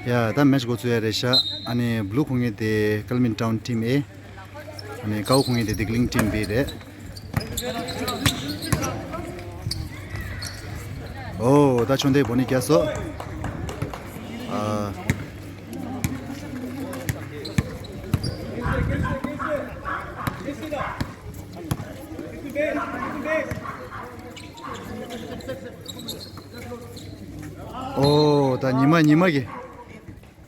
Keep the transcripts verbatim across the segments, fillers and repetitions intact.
ཡ། ད་མེཆ་འགོ་ཚུགས་ཡ་རེད་ཤག་ཨ་ནི་བླུ་ཁུང་ངེ་དེ་ཀལ་མིན་ཊའུན་ཊིམ་ཨེ། ཨ་ནི་ཀའོ་ཁུང་ངེ་དེ་སྡིག་གླིང་ཊིམ་བི་རེད། ཨོ། ད་ཆོ་འདི་བོ་ནི་རྒྱ་སོ། ཨ། ཨོ། ད་ཉི་མ་ཉི་མ་གི་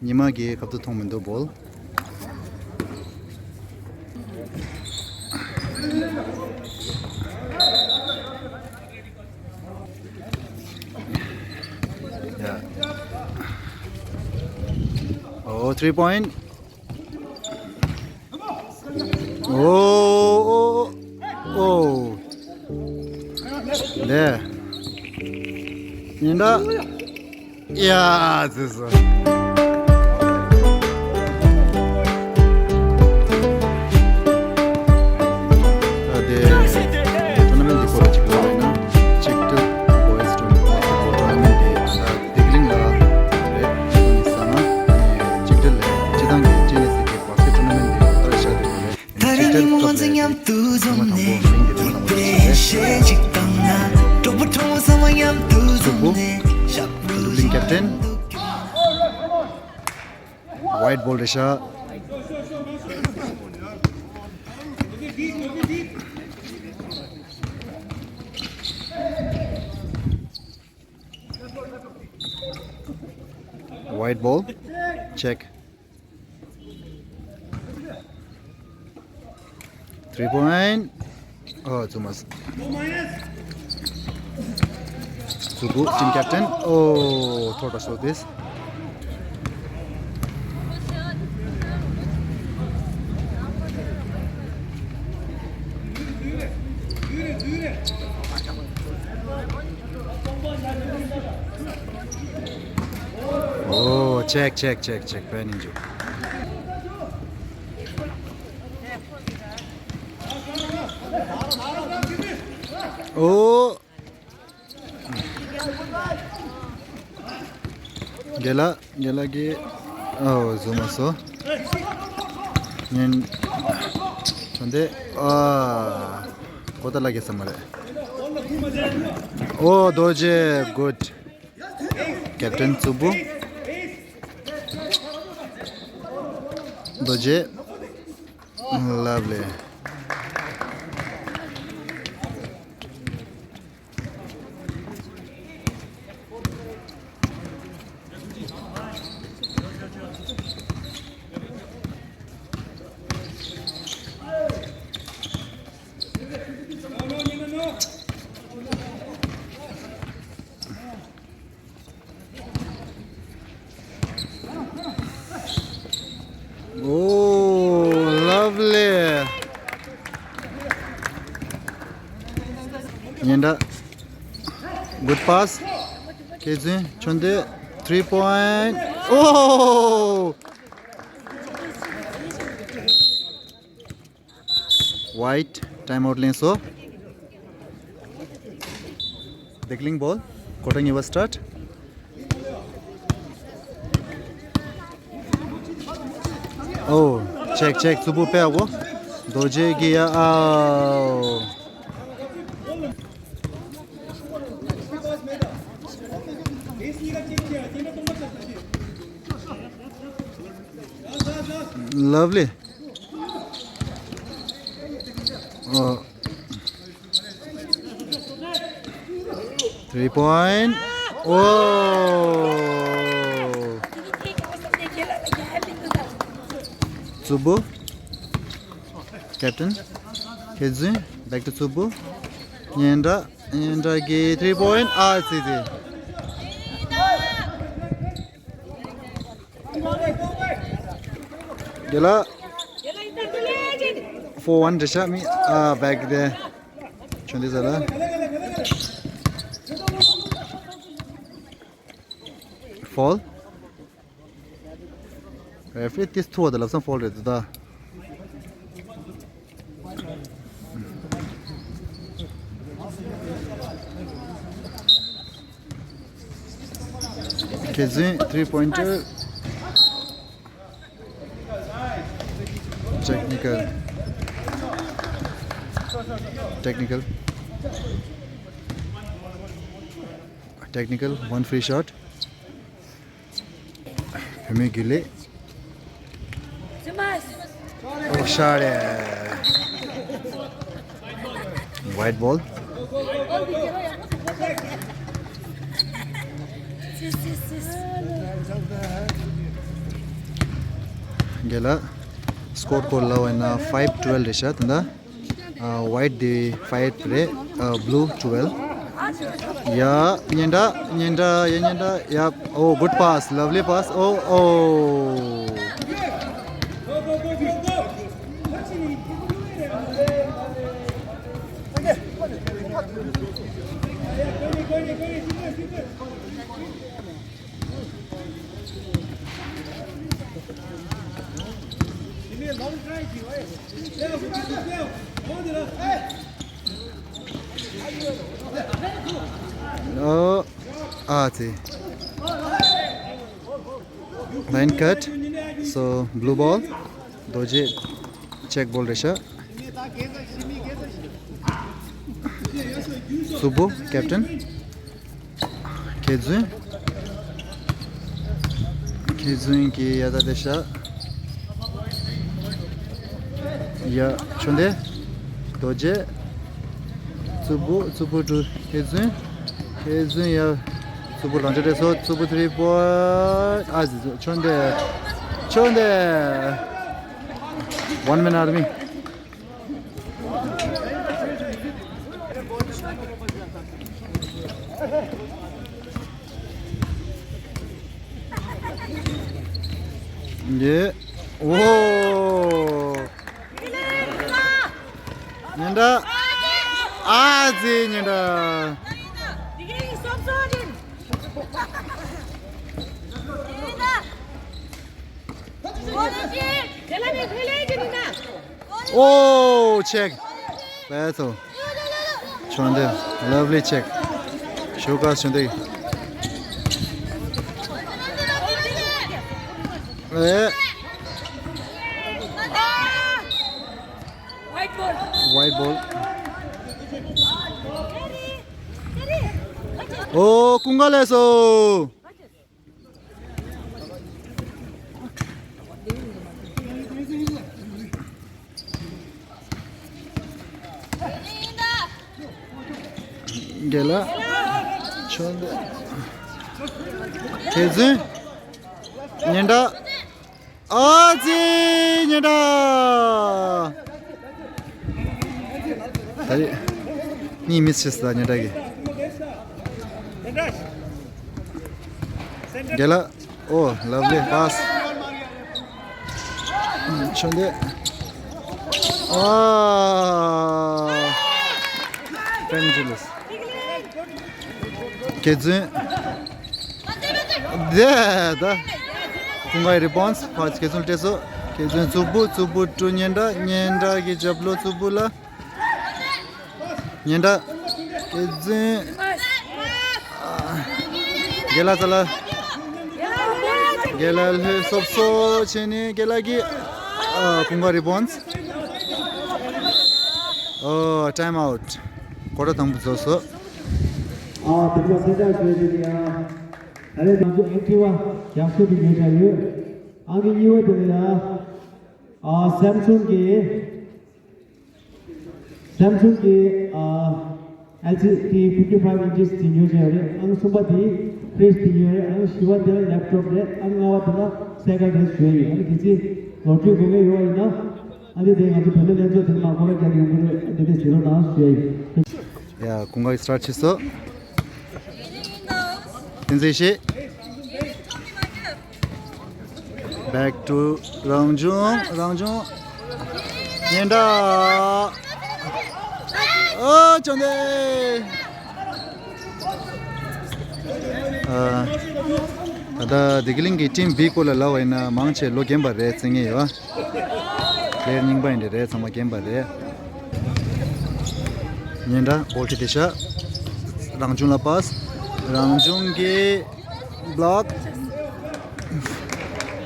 ཉི་མ་གི་ཁབ་ཏུ་མཐོང་མི་འདུག་བོལ། ཡ། ཨོ། ཐི་རི་པོ་ཡིན་ཊི། ཨོ། ཨོ། ཨོ། ལེ། ཡིན་ད། ཡ། ཙི་ཙི། ད་དེ་ཊོར་ན་མེན་ཊི་འདི་སྐོར་ལ་ཅིག་ལབ་ཡིན་ན། ཅིག་ཏུ་བོ་ཡིས་ཊོར་ན་མེན་ཊི་ཊི་ཀོ་ཊོར་ན་མེན་ཊི་འདི་ད་སྡིག་གླིང་ལ་རེད། ཨ་ནི་ས་ང་ཨ་ནི་ཅིག་ཏུ་ལས་སྤྱི་བཏང་གི་ཅི་ནས་སི་ཀེ་བ་སི་ཀེ་ཊོར་ན་མེན་ཊི་འདི་ལྟར་བཞག་དེ་རེད། ཅིག་ཏུ་སྐབས་ལ་ཚང་མ་དང་པོ་མིང་འདི་དེ་མ་དང་པོ་ཞིག་རེད། ཀེབ་ཊེན། ཝའིཊ་བོལ་རེད་ཤག་ཝའིཊ་བོལ། ཅེག་ཐི་རི་པོ་ཡིན་ཊི། ཨོ། ཙུ་མ་སི། ཙུ་གུ་ཊིམ་ཀེབ་ཊེན། ཨོ། ཐོར་པ་སོ་དིས། ཨོ། ཅེག་ཅེག་ཅེག་ཅེག་ཕན་ཡིན་ཇུ། ཨོ། རྒན་ལགས། རྒན་ལགས་ཀྱིས། ཨོ། བཟོ་མ་སོ། ཉན། ཆོ་འདི། ཨ། གོ་ད་ལ་གེ་ས་མ་རེད། ཨོ། རྡོ་རྗེ། གུཌ། ཀེབ་ཊེན་ཙུ་བུ། རྡོ་རྗེ། ལབ་ལི། Oh, lovely. ཉེན་བརྡ། Good pass. ཁེ་ཛིན་ཆོན་ཏེ། Three point. Oh! White, time out ལེན་སོ། བདེ་གླིང་བོལ། ཀོ་ཊར་གཉིས་པ་སི་ཊར་ཊི། Oh, check, check. ཙུ་བུ་པེ་ཨ་གོ། རྡོ་རྗེ་གི་ཡ་ཨའོ། Lovely. Oh. Three point. Oh. ཙུ་བུ། Captain. ཁེ་ཛིན། Back to ཙུ་བུ། ཉེན་བརྡ། ཉེན་བརྡ་གི་three point. ཨ་ཙི་ཙི། རྒན་ལགས། Four one རེད་ཤག་མི་ཨ་བྷེག་དེ། ཆོན་ཏེ་ཟ་ལ། Foul. Referee ཏིས་ཐུ་བ་དང་ལབ་སང་foul རེད་འདུག་ད། ཁེ་ཛིན། Three pointer. Technical. Technical. Technical, one free shot. བུད་མེད་རྒྱུན་ལས། ཨོ་ཤར་རེད། White ball. རྒན་ལགས། སྐོར་སྐོར་ལབ་པ་ཡིན་ན་five twelve རེད་ཤག་ད་ལྟ། ཨ། white དེ་five རེད། ཨ། blue twelve. ཡ། སྙན་གྲགས། སྙན་གྲགས། ཡ། སྙན་གྲགས། ཡ། Oh, good pass. Lovely pass. Oh, oh. Oh, ཨ་ཙི། Line cut. So, blue ball. རྡོ་རྗེ་check ball རེད་ཤག་སུ་བོ་captain། མཁས་བཙུན། མཁས་བཙུན་གྱི་ཡ་ད་དེ་ཤ། ཡ། ཆོ་འདེ། རྡོ་རྗེ། རྩུབ་པོ། རྩུབ་པོ་ཀྲུ། མཁས་བཙུན། མཁས་བཙུན་ཡ། རྩུབ་པོ་རང་ཅག་རེད་སོ། རྩུབ་པོ་three point. ཨ་ཟི་ཆོ་འདེ། ཆོ་འདེ། One man army. ཡེ། ཨོ། སྙན་གྲགས། ཨ་ཙི་སྙན་གྲགས། Oh, check. That's all. ཆོ་འདེ། Lovely check. ཤོ་ཀ་ཆོ་འདེ། ཨེ། White ball. Oh, ཀུན་དགའ་ལེགས་སོ། རྒན་ལགས། ཆོ་འདི། མཁས་བཙུན། སྙན་གྲགས། ཨ་ཙི་སྙན་གྲགས། ད་རེས་གཉིས་མི་སྲིད་ས་སྙན་གྲགས་ཀྱི། རྒན་ལགས། Oh, lovely pass. ཆོ་འདི། ཨ། Penalty. མཁས་བཙུན། དེ་ད། ཀུན་དགའི་rebound. ཕར་མཁས་བཙུན་སྤྲད་སོ། མཁས་བཙུན་རྩུབ་པོ། རྩུབ་པོ་ཀྲུ། སྙན་གྲགས། སྙན་གྲགས་ཀྱི་རྒྱབ་ལོགས་རྩུབ་པོ་ལ། སྙན་གྲགས། མཁས་བཙུན། རྒན་ལགས་ཚ་ལ། རྒན་ལགས་ལྷོད་སོབ་སོ་བྱས་ནས་རྒན་ལགས་ཀྱིས། ཨ། ཀུན་དགའ་rebound. Oh, time out. ཀོ་ཊར་དང་པོ་རྫོགས་སོ། ཨ། དེ་ཚོ་སེམས་ཐག་ཆོད་དེ་ཡ། ད་རེས་ང་ཚོ་active་ཡག་ཤོས་དེ་ཉོས་བཞག་ཡོད། ཨང་ཀི་གཉིས་པ་དེ་ལ་ཡ། ཨ། Samsung་གི། Samsung་གི། ཨ། L C D fifty five inches་དེ་ཉོས་བཞག་ཡོད་རེད། ཨང་གསུམ་པ་དེ་fridge་དེ་ཉོས་རེད། ཨང་བཞི་པ་དེ་laptop་རེད། ཨང་ལྔ་པ་དེ་ལ་སའི་ཀལ་རེད་ཞུ་ཡ་ཡིན། ཨ་ནི་དེ་ཚེ་ལོ་རྒྱུས་དགོས་མཁན་ཡོད་པ་ཡིན་ན། ཨ་ནི་དེ་ང་ཚོ་བོད་མི་ལྷན་ཚོགས་དེ་ལ་སྐོར་ར་རྒྱག་ཡོང་གི་རེད། དེ་ནས་ཟེར་རོགས་གནང་ཞུ་ཡ་ཡིན། ཡ། ཀུན་དགའ་གིས་start་བྱས་སོ། བསྟན་འཛིན་ཡེ་ཤེས། Back to རང་བྱུང་། རང་བྱུང་། སྙན་གྲགས། ཨོ། ཆོ་འདི། ཨ། ད་ལྟ་བདེ་སྐྱིད་གླིང་གི་team B་སྐོར་ལ་ལབ་པ་ཡིན་ན་མང་ཆེ་ལོ་རྒན་པ་རེད་བརྩི་མཁན་ཡོད། Player་རྙིང་པ་ཡིན་འདྲ་རེད། ཚང་མ་རྒན་པ་རེད། སྙན་གྲགས། ball་ཁྲིད་བསྡད་ཤག་རང་བྱུང་ལ་pass། རང་བྱུང་གི་block།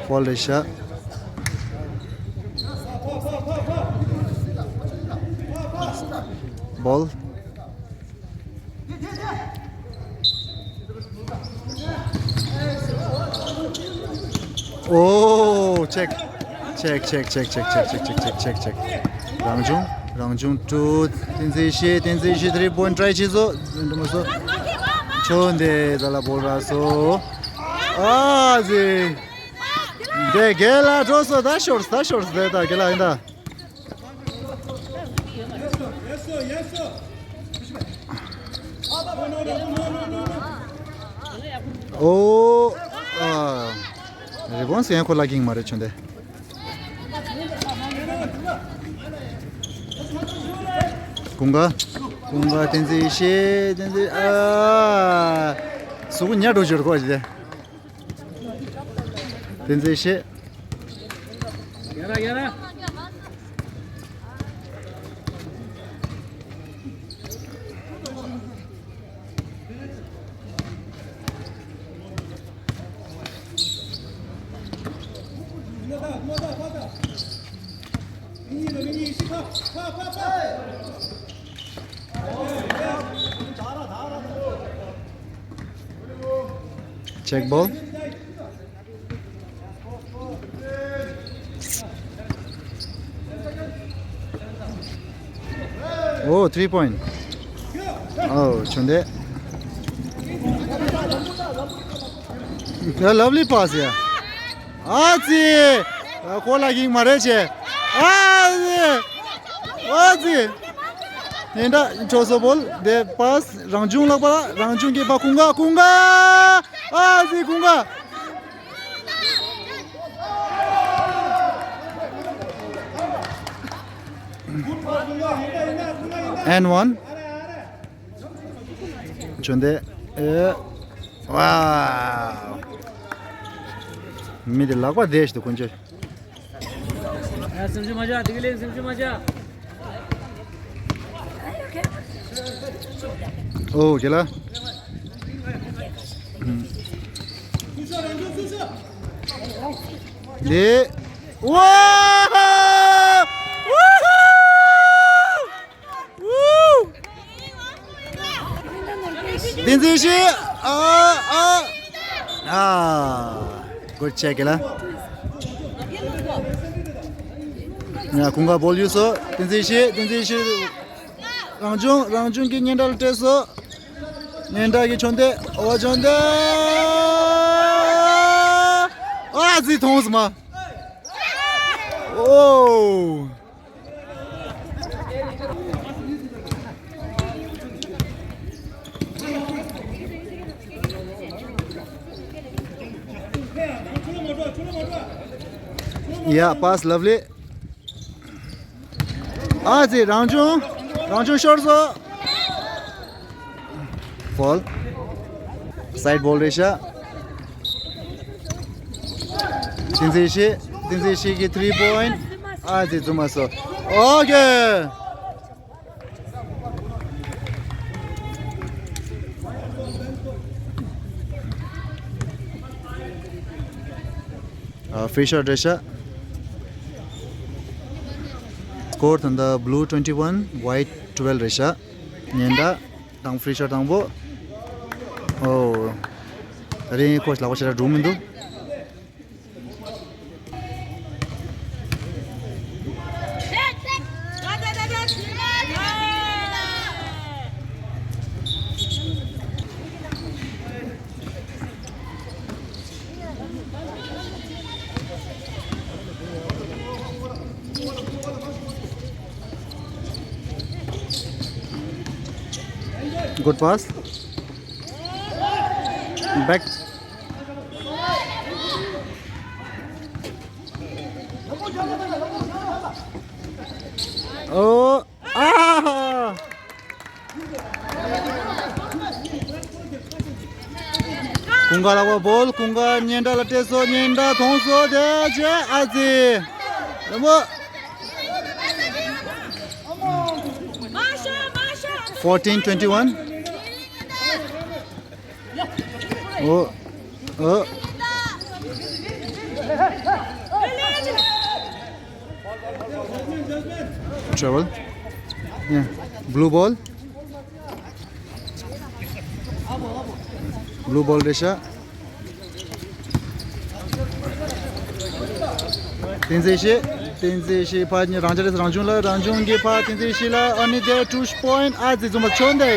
foul་རེད་ཤག Ball. Oh, check. Check, check, check, check, check, check, check, check, check, check. རང་བྱུང་། རང་བྱུང་། ཊུ། བསྟན་འཛིན་ཡེ་ཤེས། བསྟན་འཛིན་ཡེ་ཤེས། ཐི་རི་པོ་ཡིན་ཊི་ཊི་རའི་བྱེད་སོ། འགྲོ་མ་སོ། ཆོ་འདི་ཛ་ལ་བོལ་ར་སོ། ཨ་ཟི། འདི་རྒན་ལགས་འགྲོ་སོ། ད་ཤོར་ད་ཤོར་འདི་ད་རྒན་ལགས་ཡིན་ད། ཨོ། ཨ། རི་བོན་སི་ཡང་ཁོ་ལ་གིང་མ་རེད་ཆོ་འདི། ཀུན་དགའ། ཀུན་དགའ། བསྟན་འཛིན་ཡེ་ཤེས། བསྟན་འཛིན། ཨ། གཟུགས་ཉལ་འགྲོ་ཞོར་གོ་ཞིག་དེ། བསྟན་འཛིན་ཡེ་ཤེས། Check ball. Oh, three point. Oh, ཆོ་འདི། Yeah, lovely pass, yeah. ཨ་ཙི། ཁོ་ལ་གིང་མ་རེད་ཆེ། ཨ་ཙི། ཨ་ཙི། ཉེན་བརྡ་འཕྲོ་སོ་བོལ། འདི་པཱས་རང་བྱུང་ལག་པ། རང་བྱུང་གི་པཱས། ཀུན་དགའ། ཀུན་དགའ། ཨ་ཙི། ཀུན་དགའ། And one. ཆོ་འདི། ཨེ། ཝའོ། མི་དེ་ལག་པ་བདེ་ཞིག་འདུག་ཀུན་སྤྱོད། ཨོ་རྒན་ལགས། འདི། ཝའོ། བསྟན་འཛིན་ཡེ་ཤེས། ཨ། ཨ། ཨ། Good check རྒན་ལགས། ཡ། ཀུན་དགའ་བོལ་ཡོད་སོ། བསྟན་འཛིན་ཡེ་ཤེས། བསྟན་འཛིན་ཡེ་ཤེས། རང་བྱུང་། རང་བྱུང་གི་ཉེན་བརྡ་ལ་སྤྲད་སོ། ཉེན་བརྡ་གི་ཆོ་འདི། ཨོ་ཆོ་འདི། ཨ་ཙི། མཐོང་སོང་མ། ཨོ། Yeah, pass lovely. ཨ་ཙི། རང་བྱུང་། རང་བྱུང་ཤོར་སོང་། Foul. Side ball རེད་ཤག་བསྟན་འཛིན་ཡེ་ཤེས། བསྟན་འཛིན་ཡེ་ཤེས་ཀྱི་three point. ཨ་ཙི། འཛུལ་མ་སོང་། Okay. ཨ། Free shot རེད་ཤག Score ད་ལྟ་blue twenty one, white twelve རེད་ཤག་ཉེན་བརྡ་དང་free shot དང་པོ། ཨོ། ད་རིང་ཁོ་ལག་པ་ཞེ་དྲག་འགྲོ་མི་འདུག Good pass. Back. Oh. ཨ། ཀུན་དགའ་ལག་པ་བོལ། ཀུན་དགའ་ཉེན་བརྡ་ལ་སྤྲད་སོང་། ཉེན་བརྡ་མཐོང་སོང་། དེ་རྗེས་ཨ་ཙི། རེད་མོ། Fourteen twenty one. Oh, oh. Travel. Yeah. Blue ball. Blue ball རེད་ཤག་བསྟན་འཛིན་ཡེ་ཤེས། བསྟན་འཛིན་ཡེ་ཤེས་ཕར་ཉེ་རང་འཇགས་རེད། རང་བྱུང་ལ། རང་བྱུང་གི་ཕར་བསྟན་འཛིན་ཡེ་ཤེས་ལ། ཨ་ནི་དེ་ཊུ་པོ་ཡིན་ཊི། ཨ་ཙི་འཛོམས་པ་ཆོས་འདི།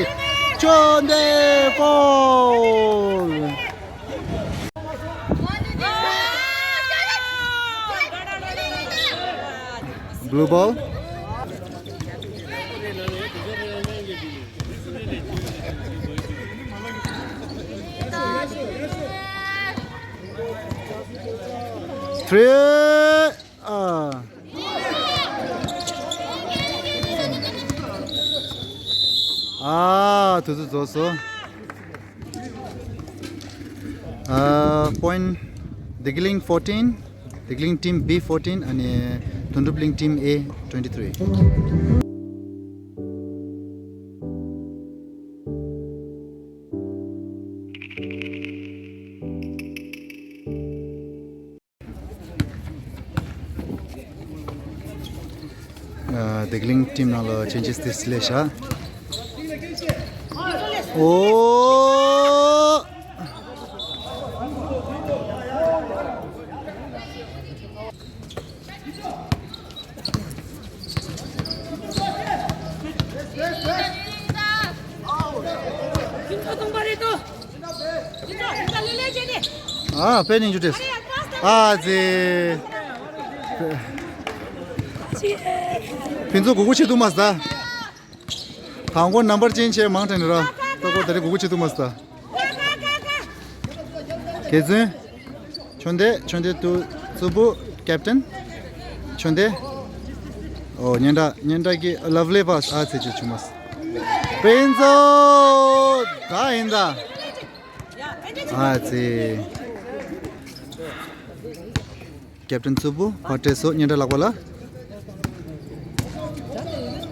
ཆོས་འདི་ཕོལ། Blue ball. Three. ཨ། ཨ། དུས་ཚོད་རྫོགས་སོང་། ཨ། པོ་ཡིན་ཊི། བདེ་སྐྱིད་གླིང་ཕོར་ཊིན། བདེ་སྐྱིད་གླིང་ཊིམ་བི་ཕོར་ཊིན། ཨ་ནི་དོན་གྲུབ་གླིང་ཊིམ་ཨེ་ཊུ་ཝེན་ཊི་ཐི་རི། ཨ། བདེ་སྐྱིད་གླིང་ཊིམ་ནང་ལ་ཆེན་ཇེས་དེ་སླེབས་ཤག་འོ། ཨ། དཔེ་ནི་འཇུ་ཏེས། ཨ་ཙི། ཕུན་ཚོགས་གུ་གུ་ཆེ་ཐུབ་མ་སོང་། དང་པོ་ནམ་བར་ཅན་ཆེ་མང་དྲགས་ནི་ར། ད་ཁོ་ད་རེས་གུ་གུ་ཆེ་ཐུབ་མ་སོང་། གེ་ཙུན། ཆོས་འདི། ཆོས་འདི་ཏུ། ཙུ་བུ། ཀེབ་ཊན། ཆོས་འདི། ཨོ། སྙན་གྲགས། སྙན་གྲགས་ཀྱི་ལབ་ལི་པཱ་སི། ཨ་ཙི་ཅི་བྱུང་མ་སོང་། ཕུན་ཚོགས་ད་ཡིན་ད། ཨ་ཙི། ཀེབ་ཊན་ཙུ་བུ་ཕར་སྤྲད་སོང་། སྙན་གྲགས་ལག་པ་ལ།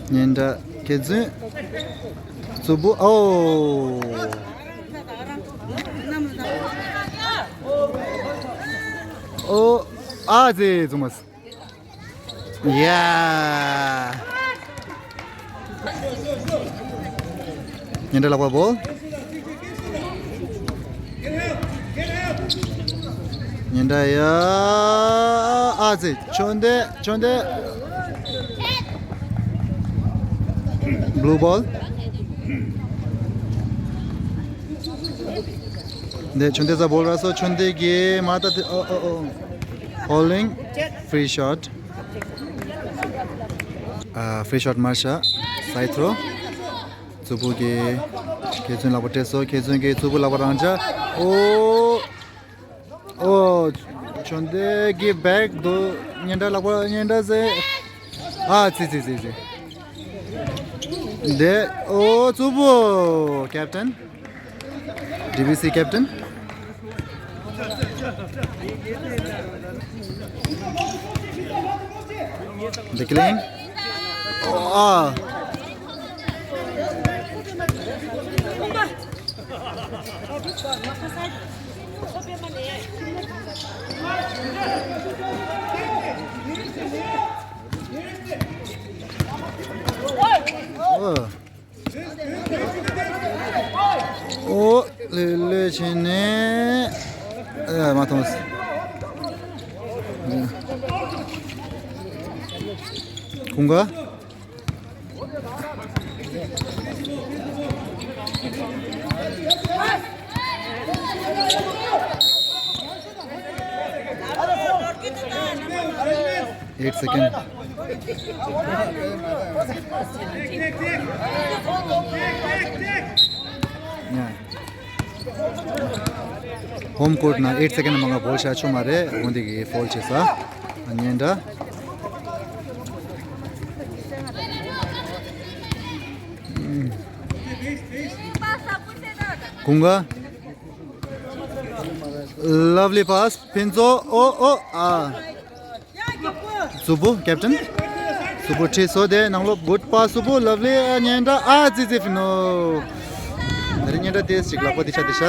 སྙན་གྲགས། གེ་ཙུན། ཙུ་བུ། ཨོ། ཨོ། ཨ་ཙི་བྱུང་མ་སོང་། ཡ། སྙན་གྲགས་ལག་པ་བོ། སྙན་གྲགས་ཡ། ཨ་ཙི། ཆོས་འདི། ཆོས་འདི། བླུ་བོལ། འདི་ཆོས་འདི་ས་བོལ་ར་སོ། ཆོས་འདི་གི་མ་ད་དེ། ཨོ་ཨོ་ཨོ། ཧོལ་ལིང་། ཕི་རི་ཤོཊ། ཨ། ཕི་རི་ཤོཊ་མར་ཤ། སའིཌ་ཐྲོ། ཙུ་བུ་གིས་གེ་ཙུན་ལག་པ་སྤྲད་སོང་། གེ་ཙུན་གྱིས་ཙུ་བུ་ལག་པ་རང་འཇགས། ཨོ། ཨོ། ཆོས་འདི་གི་བེག་འདུག་སྙན་གྲགས་ལག་པ། སྙན་གྲགས་ཟེར། ཨ་ཙི་ཙི་ཙི་ཙི། འདི། ཨོ། ཙུ་བུ། ཀེབ་ཊན། ཌི་བི་སི་ཀེབ་ཊན། འདི་ཀི་ལིང་། ཨོ། ཨ། ཨོ། ཨོ། ལྷོད་ལྷོད་བྱས་ནས། ཨ། མ་ཐོངས། ཁུང་ག། Eight second. Yeah. Home court ན་eight second མང་ང་བོལ་ཤ་ཆོ་མ་རེད། འོན་ཏེ་གི་ཕོལ་བྱས་ས། སྙན་གྲགས། ཁུང་ག། Lovely pass. ཕུན་ཚོགས། ཨོ་ཨོ། ཨ། ཙུ་བུ། ཀེབ་ཊན། ཙུ་བུ་ཁྲིད་སོང་། དེ་ནང་ལོགས་གུཌ་པཱས། ཙུ་བུ། ལབ་ལི། ཨ། སྙན་གྲགས། ཨ་ཙི་ཙི། ཕི་ནོ། ད་རེས་སྙན་གྲགས་དེ་ཞིག་ལག་པ་དེ་ཤ་དེ་ཤ།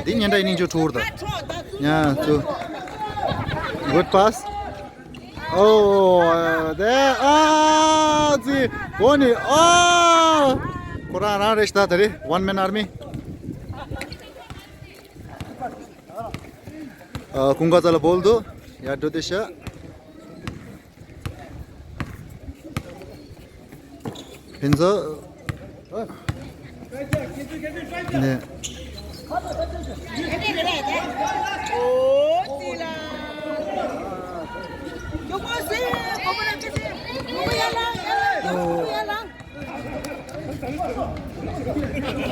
འདི་སྙན་གྲགས་ཡིན་ནིང་ཅོ་ཁྲོ་བོར་ད། ཡ་ཙུ། Good pass. Oh, there. Ah, zi. གོ་ནི། Ah. ཁོ་རང་རང་རེད་ཤག་ད་རེད། One man army. ཨ། ཀུན་དགའ་རྩ་ལ་བོལ་འདུག་ཡར་འགྲོ་དེ་ཤག་ཕན་ཚུན། ནས།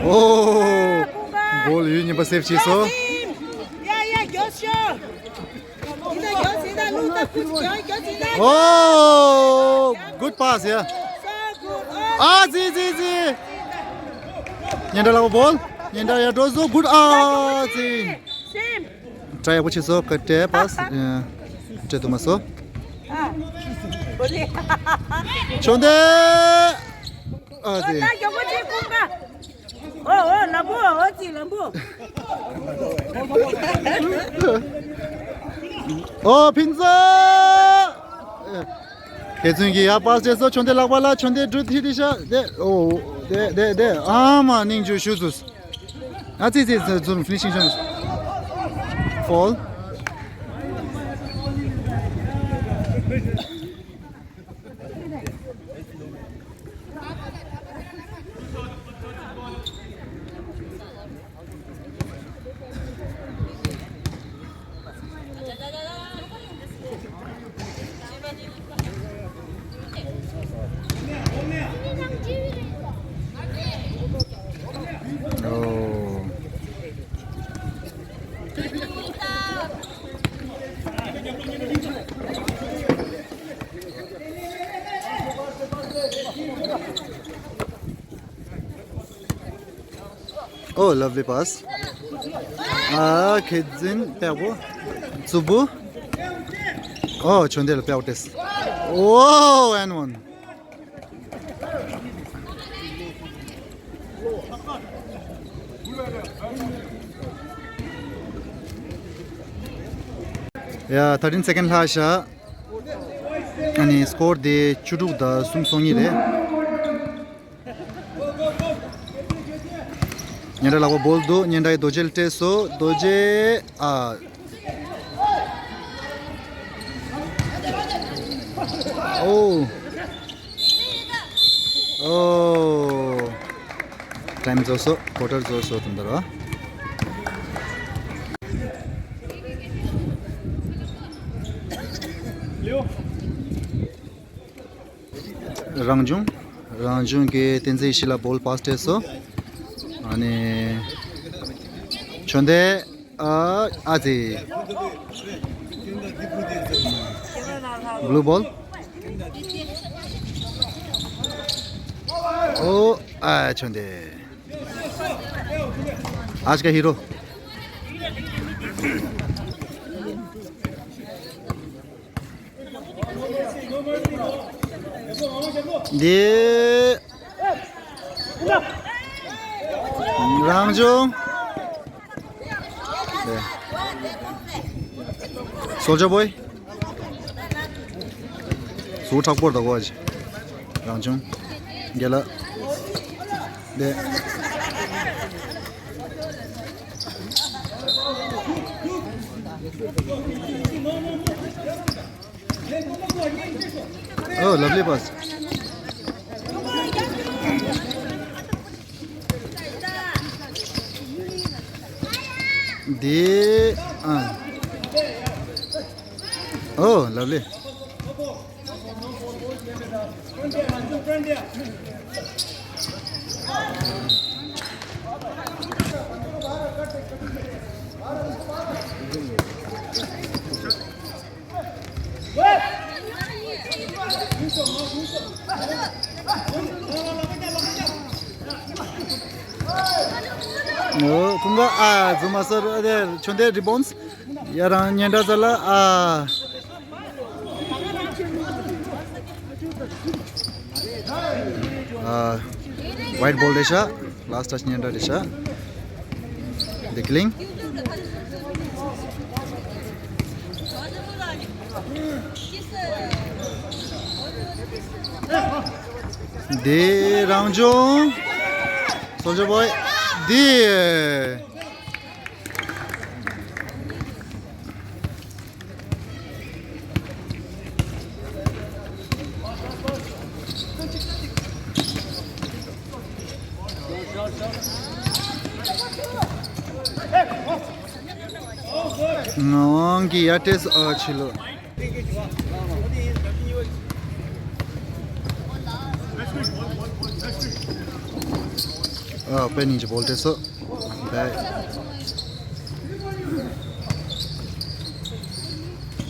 ཨོ། གོལ་ཡུལ་གཉིས་པ་སེབ་བྱས་སོང་། ཨོ། Good pass, yeah. ཨ་ཙི་ཙི་ཙི། སྙན་གྲགས་ལགས་བོལ། སྙན་གྲགས་ཡར་འགྲོ་སོང་། Good. ཨ་ཙི། ཊའི་ཡག་པོ་བྱས་སོང་། ག་ཊའི་པཱས། ཨ། སྤྲད་ཐུབ་མ་སོང་། ཨ། ཆོས་ལྡན། ཨ་ཙི། ཨོ་ཨོ། ལམ་བུ། ཨོ་ཙི། ལམ་བུ། ཨོ། ཕན་ཚུན། ཕན་ཚུན་གྱིས་ཡར་པཱས་བྱས་སོང་། ཆོས་ལྡན་ལག་པ་ལ། ཆོས་ལྡན་འགྲོ་ཐིག་ཐིག་ཤག་དེ། ཨོ། དེ་དེ་དེ། ཨ་མ། སྙིང་རྗེ་ཞུ་ཟུར། ཨ་ཙི་ཙི་ཙི། ཛུམ་ཕི་ནི་ཤིང་ཤང་། ཕོལ། Oh, lovely pass. ཨ། ཁེ་ཛིན་པེ་བོ། ཙུ་བུ། ཨོ། ཆོས་ལྡན་ལ་པེ་བོ་སྤྲད། Oh, and one. Yeah, thirteen second ལྷག་ཤག་ཨ་ནི་སྐོར་དེ་བཅུ་དྲུག་དང་སུམ་སོང་གཉིས་རེད། སྙན་གྲགས་ལག་པ་བོལ་འདུག་སྙན་གྲགས་ཡི་རྡོ་རྗེ་ལ་སྤྲད་སོང་། རྡོ་རྗེ། ཨ། ཨོ། ཨོ། ཊའིམ་རྫོགས་སོང་། ཀོ་ཊར་རྫོགས་སོང་། དེ་འདྲ་ར། རང་བྱུང་། རང་བྱུང་གིས་བསྟན་འཛིན་ཡེ་ཤེས་ལ་བོལ་པཱས་སྤྲད་སོང་། ཨ་ནི། ཆོས་ལྡན། ཨ། ཨ་ཙི། Blue ball. ཨོ། ཨ། ཆོས་ལྡན། ཨ་ཤ་ཧི་རོ། འདི། རང་བྱུང་། སོལ་ཇར་བོའི། ཟུར་མཁྲེགས་པོར་ད་གོ་ཨ་ཅི། རང་བྱུང་། རྒན་ལགས། འདི། Oh, lovely pass. འདི། ཨ། Oh, lovely. ཨོ། ཀུན་དགའ། ཨ། རྫུན་མ་ཟེར། ཨ། དེ་ཆོས་ལྡན་རི་བོན། ཡ། རང་སྙན་གྲགས་ཟེར་ལ། ཨ། ཨ། ཝའིཊ་བོལ་རེད་ཤག་ལ་སི་ཊི་ཊཆ་སྙན་གྲགས་རེད་ཤག་འདི་ཀི་ལིང་། འདི་རང་བྱུང་། Soldier Boy། འདི། ངག་དབང་གིས་ཡར་སྤྲད་སོང་། ཨ་ཕྱི་ལོགས། ཨ་དཔེ་ཉིན་གྱི་བོལ་ཏེ་སོ། Back.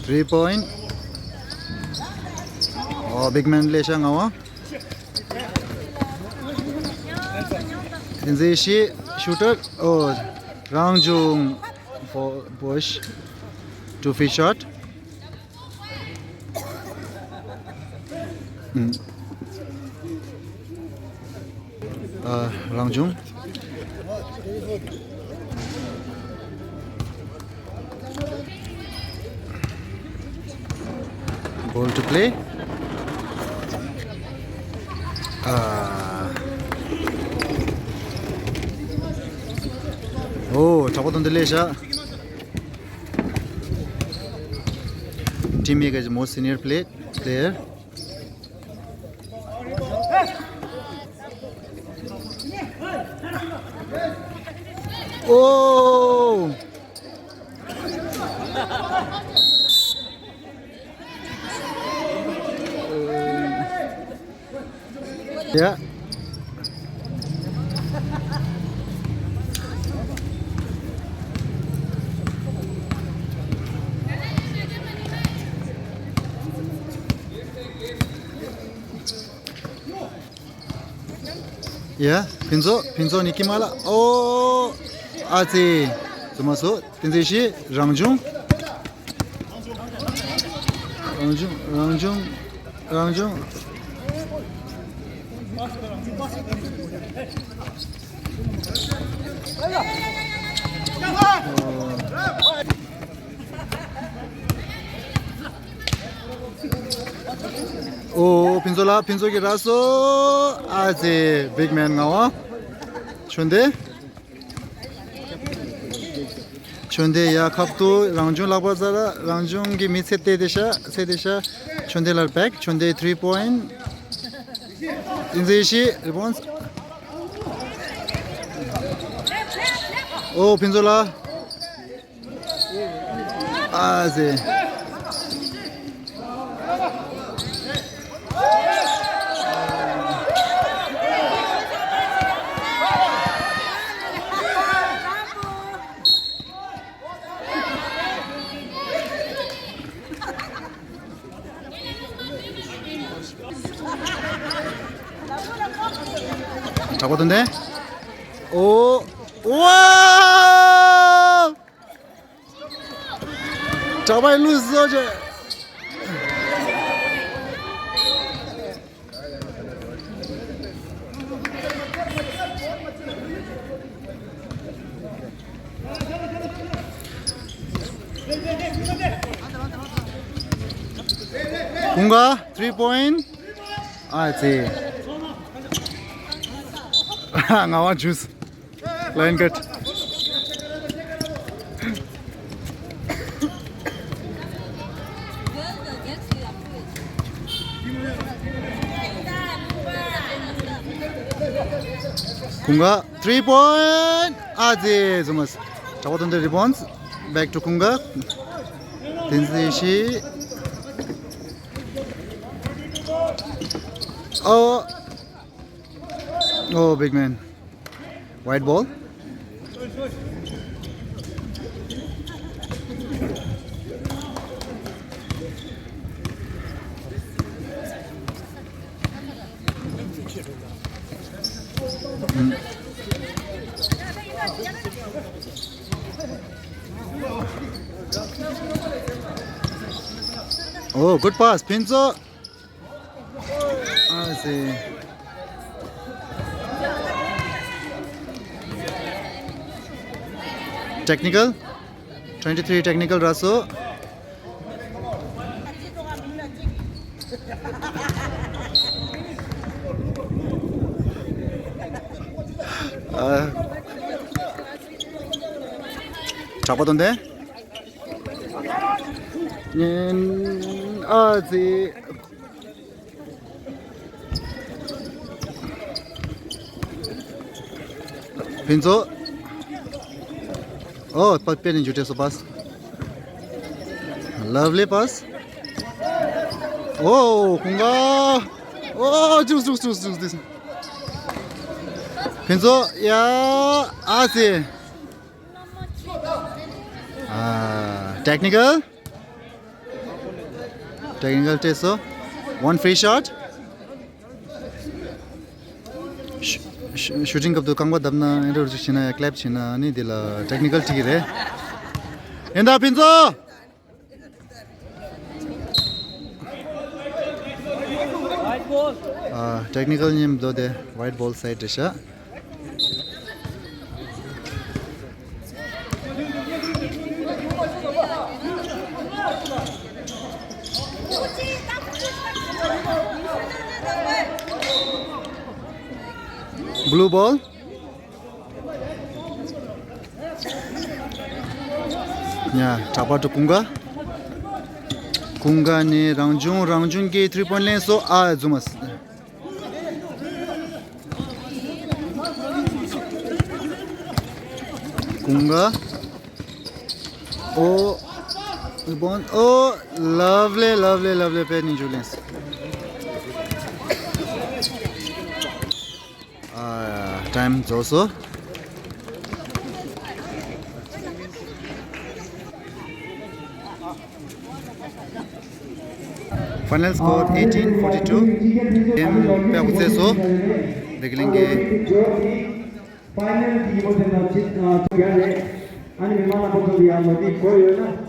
Three point. ཨོ་big man ལས་ཤ་ང་བ། དེ་ཚེ་ཤི་ཤུ་ཊར། ཨོ་རང་བྱུང་། Bo- Bosch. Two feet shot. ཨ་རང་བྱུང་། Ball to play. ཨ། ཨོ་དྲག་པོ་དང་འདི་ལས་བྱ། Teammate is most senior play- player. Oh! Yeah. ཡ། ཕུན་ཚོགས། ཕུན་ཚོགས་ནི་ཀི་མ་ལ། ཨོ། ཨ་ཙི། ཙུ་མ་སོ། ཏིན་ཙི་ཤི། རང་བྱུང་། རང་བྱུང་། རང་བྱུང་། རང་བྱུང་། ཨོ། ཕུན་ཚོགས་ལ། ཕུན་ཚོགས་ཀྱི་ར་སོ། ཨ་ཙི། big man ང་བ། ཆོན་ཏེ། ཆོན་ཏེ་ཡ་ཁབ་ཏུ་རང་བྱུང་ལག་པ་ཟ་ར། རང་བྱུང་གི་མི་ཚེ་ཏེ་ཏེ་ཤ་ཚེ་ཏེ་ཤ། ཆོན་ཏེ་ལར་བེག་ཆོན་ཏེ་three point. ཏིན་ཙི་ཤི་rebounds. ཨོ་ཕུན་ཚོགས་ལ། ཨ་ཟེ། དྲག་པོ་དོན་ལྡན། ཨོ། ཝའོ། གྲགས་པའི་ལུས་བཟོ་བྱས། ཀུན་དགའ། three point. ཨ་ཙི། ང་བ་ཇུས། Line cut. ཀུན་དགའ། three point. ཨ་ཙི། ཟུམ་མས། དྲག་པོ་དོན་ལྡན། Rebounds. Back to ཀུན་དགའ། ཏིན་ཙི་ཤི། ཨོ། Oh, big man. White ball. Oh, good pass, Pinzo. I see. Technical? Twenty-three technical, Raso. ཨ། དྲག་པོ་དོན་ལྡན། ཨ་ཙི། ཕུན་ཚོགས། ཨོ། པ་པེ་ནི་ཇུ་ཏེ་སོ་པཱས། Lovely pass. ཨོ། ཀུན་དགའ། ཨོ། ཇུག་ཇུག་ཇུག་ཇུག་ཇུག་ཕུན་ཚོགས། ཡ། ཨ་ཙི། ཨ། Technical. Technical སྤྲད་སོང་། One free shot. ཤུ- ཤུ- ཤུ་ཊིང་སྐབས་དུ་རྐང་པ་བརྡབས་ན་ཨེ་འདྲ་ཅིག་བྱས་ན་ཡ། ཀི་ལེབ་བྱས་ན་ནི་དེ་ལ་ཊེག་ནི་ཀལ་སྤྲད་ཀྱི་རེད། ཡིན་ད་ཕུན་ཚོགས། ཨ། ཊེག་ནི་ཀལ་ཉིན་མོ་དེ་ཝའིཊ་བོལ་སའིཌ་རེད་ཤག Blue ball. ཡ། དྲག་པོ་ཀུན་དགའ། ཀུན་དགའ་ནས་རང་བྱུང་རང་བྱུང་གི་ཐི་རི་པོའིནཊ་ལེན་སོང་། ཨ། རྫུན་མ། ཀུན་དགའ། ཨོ། རི་བོན། ཨོ། Lovely, lovely, lovely pass. ནས་འཇུག་ལེན་སོང་། ཨ། ཊའིམ་རྫོགས་སོང་། Final score eighteen forty two. གེམ་ཕྱོགས་སུ་བསྐྱལ་སོང་། བདེ་སྐྱིད་གླིང་གིས།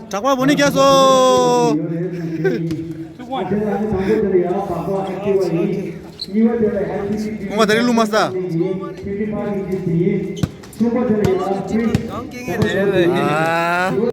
དྲག་པོ་བོ་ནི་བསྐྱལ་སོང་། ཁོང་ག་ད་རིང་བླུགས་མ་ས། ཨ།